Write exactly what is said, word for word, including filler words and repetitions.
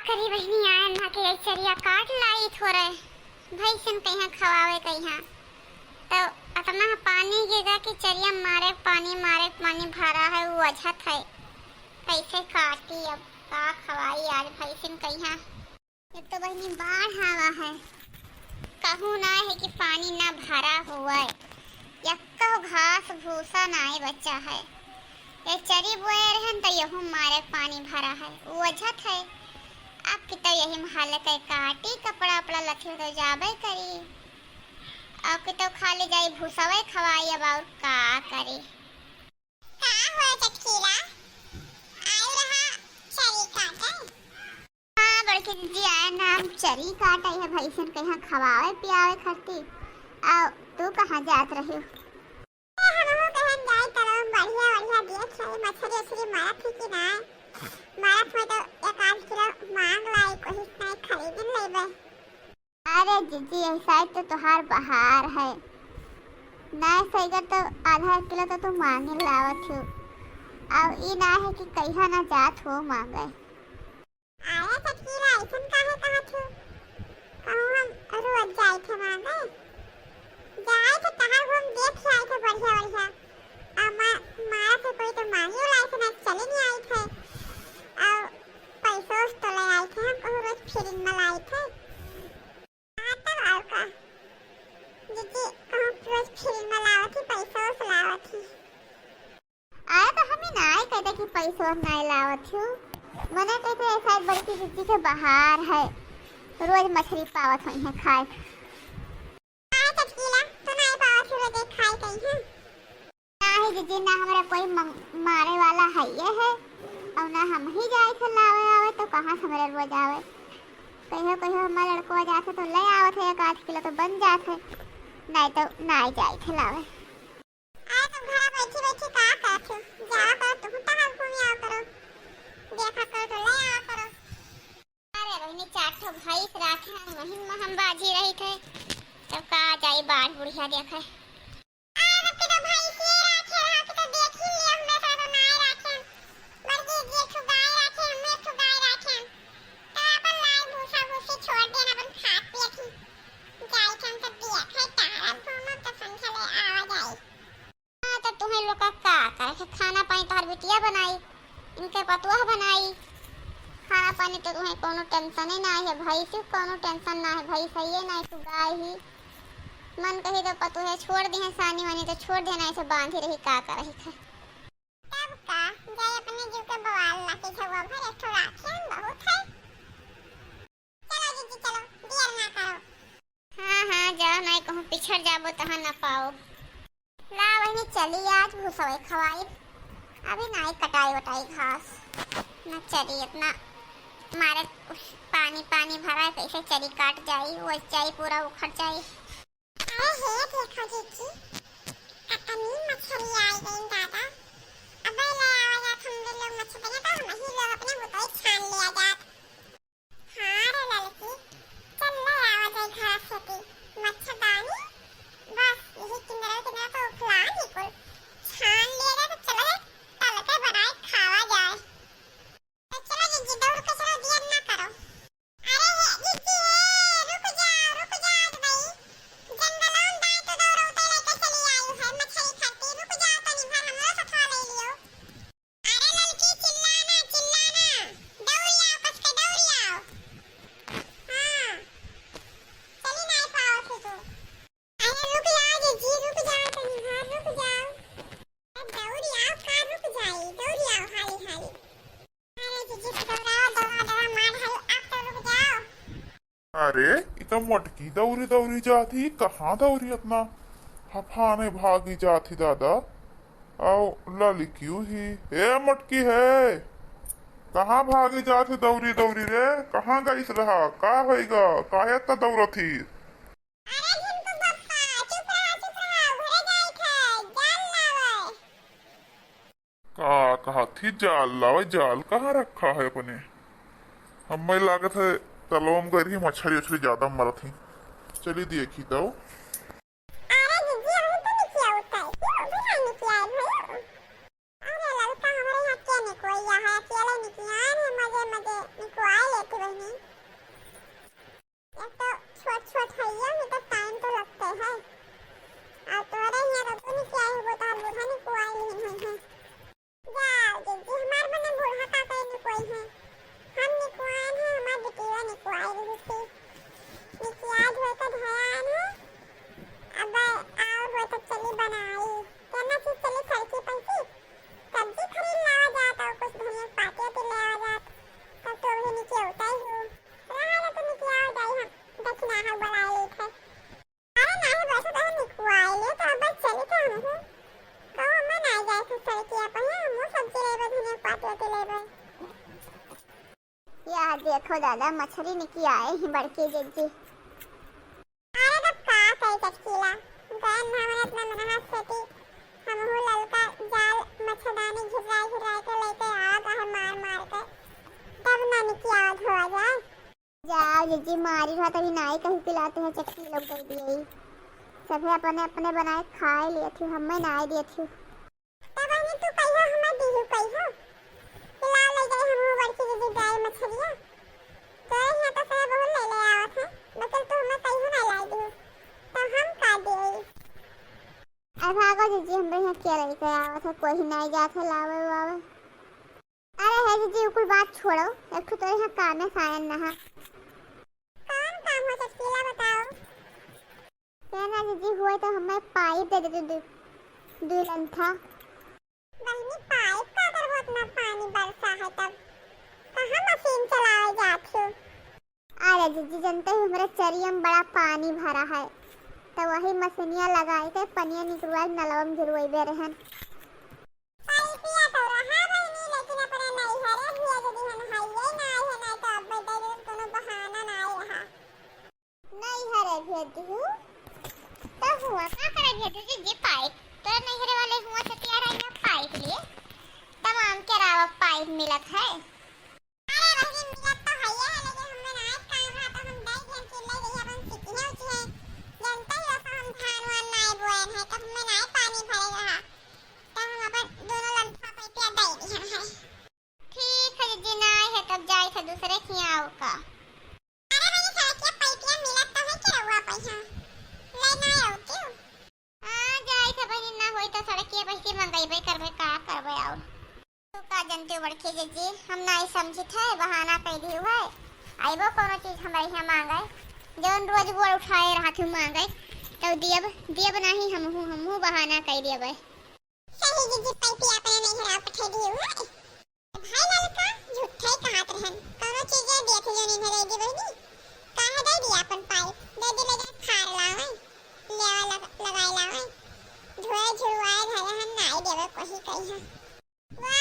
करी बहिनी आए ना के चरिया काट लाई थोरे, भैंसिन कहिया खवावे कहिया। तो अतना पानी गिरा कि चरिया मारे पानी, मारे पानी भरा है, वो अझत है। कैसे काटी अब, का खवाई आज भैंसिन कहिया। एक तो बहिनी बाढ़ आवा है, कहूँ ना है कि पानी ना भरा हुआ है, यक्को घास भूसा ना है बचा है। ये चरी बोए रहन तो यहू मारे पानी भरा है, वो अझत है। अब की तो यही में हालत है, काटी कपड़ा उपड़ा लथी तो जाबे करी, अब की तो खाली जाई भूसवे खवाई, अब और का करी। का हुआ चटकीला, आयु रहा चरी काटे? हाँ बड़की दीदी, आए ना हम चरी काटे है, भैंसन कहिया खवावे पियावे खातिर। आओ, तू कहाँ जात रही? ए, हमहू कहन जाई तरो बढ़िया बढ़िया देख है, मछरी उछरी मारत है कि ना? मारत हो तो एक आध किलो मांग लाई, कोई नहीं खरीदन लेबे। अरे जीजी, ऐसा तो तोहार बहार है, ना सही कर तो आधा किलो तो तू मांगे लावत हो। अब ई ना है कि कहिया ना जात हो मांगे। अरे चटकीला, ऐसन काहे कहत हो? कहूँ हम रोज जाए थे मांगे? जाए थे तहार घूम देख के आए थे बढ़िया बढ़िया। अब मा-, मारा से कोई तो मांगे वाला ऐसे ना चले नहीं आए थे। और पैसों से तो ले आए थे हम, कहूँ रोज फिरिंग में लाए थे। हाँ, तब और का? जीजी, कहूँ रोज फिरिंग में लावत ही, पैसों से लावत ही। अरे तो हमें ना आए कहते कि पैसों से ना लावत हूँ। मने कहते ऐसा एक बड़की जीजी के बहार है, रोज मछरी पावत होई है खाए। हाँ, चटकीला, तो ना पावत हूँ रोज खाए कहीं है। नाही जीजी, ना हमरा कोई मंग-, मारे वाला है ये है, और ना हम ही जाए थे लावे आवे, तो कहाँ से हमरा रोज आवे? कहियो कहियो हमार लड़कवा जात है तो ले आवत है एक आध किलो, तो बन जात है, नहीं तो ना जाए थे लावे। अरे तुम घर बैठी बैठी का करत हो? जावा करो, तुम तहाँ घूम आवा करो, देखा करो तो ले आवा करो। अरे बहिनी, चार ठो भैंस राखे हैं, वही में हम बाझी रही थे, तब का जाई बाढ़ बुढ़िया देखे। अरे, अब के तो भैंसिए राखे, राखे तो देखी लियो, हमें साथ नाय राखे। बड़की जी एक ठो गाय राखे, हमें एक ठो गाय राखे। तो अपन लाल भूसा भूसी छोड़ देना, अपन खात पियत ही। जाई के हम सब दिया खाई, तारा घूमब तो संझा ले आवा जाई। हाँ, तो तुम्हें लोग का का करे के? खाना पानी तोहर बिटिया बनाई, इनके पतुआ बनाई। खाना पानी तो तुम्हें कोनो टेंशन ही ना है, भैंस ही कोनो टेंशन ना है, भैंस है ये ना, तू गाय ही। मन कही तो पतुहे छोड़ दिहे सानी वानी तो छोड़ देना, ऐसे बांधी रही का करही थे। तब का, जाए अपने जीव के बवाल ला के झउआ भर एक ठो राखे हम बहुत है। चलो जीजी चलो, देर ना करो। हाँ, हाँ, जाओ, नहीं कहूँ पिछड़ जाबो तहाँ ना पाओ। ला बहिनी चली आज भूसवे खवाई, अभी नाई कटाई वटाई घास, ना चरी इतना मारे उस पानी पानी भरा है, कैसे चरी काट जाई, वो जाई पूरा उखड़ जाई। अरे हे देखो जीजी, कतनी मछरी आई गई दादा। अबे ले आवा जात हम लोग मछरी तो हम ही लोग अपने बुतई छान लिया जात। हाँ रे ललकी, चल ले आवा जाए घास से की मच्छरदानी। बस यही किनारे किनारे तो उफला ही कुल छान लिया जाए तो चलो रे तल के बनाए खावा जाए। तो चलो जीजी दौड़ के चलो, देर ना करो। अरे हे जीजी, हे, रुक जाओ, रुक जाओ भाई। जंगलों में दाई तो दौड़ उतरे लेके चली आई है मछली खाती। रुक जाओ तनी भर हमरो सथवा ले लियो। अरे ललकी चिल्लाना, चिल्लाना। दौड़ी आओ, कस के दौड़ी आओ। हाँ। चली ना पाओ थे तू। अरे रुक जाओ जीजी, रुक जाओ तनी भर, रुक जाओ। अरे दौड़ी आओ का, रुक जाई, दौड़ी आओ हाली हाली। अरे जीजी, दौड़ाओ, दौड़ा, दौड़ा, मार है, अब तो रुक जाओ। अरे, ई तो मटकी दौरी दौरी जात ही, कहाँ दौरी इतना हफाने भागी जात ही दादा? आओ, ललकियो ही। ए मटकी है, कहाँ भागी जात ही दौरी दौरी रे? कहाँ गईस रहा? का होइगा? काहे इतना दौड़त ही? अरे झिनकू बप्पा, चुप रहा, चुप रहा, घरे जाई थे, जाल लावे। का कहत ही जाल लावे? जाल कहाँ रखा है अपने? हमें लागत है तलवा में गई रही, मछरी उछरी ज्यादा मरत ही। चली देखी तो। अरे जीजी, हम तो निकिया उताई, क्यों भी नहीं निकिया है भाई? अरे ललका, हमारे यहाँ क्या निकोया है, अकेले निकिया है, मजे मजे निकोआ लेती बहनी। या देखो दादा, मछरी निकी आए ही बड़की जिज्जी। अरे तब का कही चटकीला, गए ना हमने अपना मनहा सेती, हमहू ललका जाल मच्छरदानी घिर्राइ घिर्राइ के लेके आवा काहे मार मार के, तब ना निकी आवा धोआ जाए। जाओ जिज्जी, मारी रहा तभी नाई कहीं पिलाते हैं, चटकी लोग दे दिए। सभे अपने अपने बनाए खाए लिए थी, हमें नाई दिए थी। तब बहिनी तू कहियो हमें दिहू कहियो कि लाओ ले जाई हमहू बड़की दीदी गाय मछरिया। तोरे यहाँ तो सभे बहुत ले ले आवत है, लेकिन तू हमें कहियो ना लाई दिहू, तो हम का दिए? अरे भागो जिज्जी, हमरे यहाँ के रही के आवत है, कोई नहीं जात है लावे वावे। अरे हे जिज्जी, उ कुल बात छोड़ो, एक ठो तोरे यहाँ कामे सायन नहा। कौन काम हो चटकीला बताओ? कहना जिज्जी हुए तो हमें पाइप दे देते दू, दू लंठा। बहिनी पाइप का करबो, इतना पानी बरसा है तब कहाँ मशीन चलावे जात हो? अरे जिज्जी, जनते हो हमरे चरिया में बड़ा पानी भरा है, तो वही मशीनिया लगाए के पनिया निकलवाए नलवा में गिरवाइबे रहन। पाइपिया तो रहा बहिनी, लेकिन अपने नैहरे भेज दिहन, हइये ना है, ना तो अब बेटा के कोनो बहाना ना रहा। नैहरे भेज दिहू, तो हुआ का करे भेज दिहू जिज्जी पाइप? तोरे नैहरे वाले हुआ से तैयार है ना पाइप लिए, तमाम के अलावा पाइप मिलत है। अरे बहिनी, मिलत तो हइये है, लेकिन हमें ना एक काम रहा, तो हम दई दिहन चिल्लाई गई अपन सीखने उठी है। जनता ही रहा हम धान वान नाई बोएन है, तो हमें ना पानी भरे रहा, तो हम अपन दोनों लंठा पाइपिया दई दिहन है। ठीक है, जिज्जी नाई है, तब जाई थे दूसरे खियाओ का। अरे बहिनी, सड़किया पाइपिया मिलत तो है कि रउआ पैसा ले ना आओ क्यों? हाँ, जाई थे बहिनी, ना होई तो सड़किया पैसे मंगइबे करबे, का करबे और। तू का जनते हो बड़की जिज्जी, हम नाई समझित है, बहाना कई दिहू है। आइबो कोनो चीज हमरे यहाँ मांगे, जौन रोज गोड़ उठाए रहत हूँ मांगे, तो दियब, दियब नहीं, हमहू, हमहू बहाना कई दियब। सही जिज्जी, पाइपिया अपने नैहरा पठे दिहू है। भाई ललका झूठे कहत रहन, कोनो चीज दे थे जो नहीं दे दी बहिनी, काहे दे दिया अपन पाइप, दे दी ले जा खार लावे, लेवा लग-, लगाए लावे, धोए झुरवाए धरे हन, नाई देवे कोही कही है। वो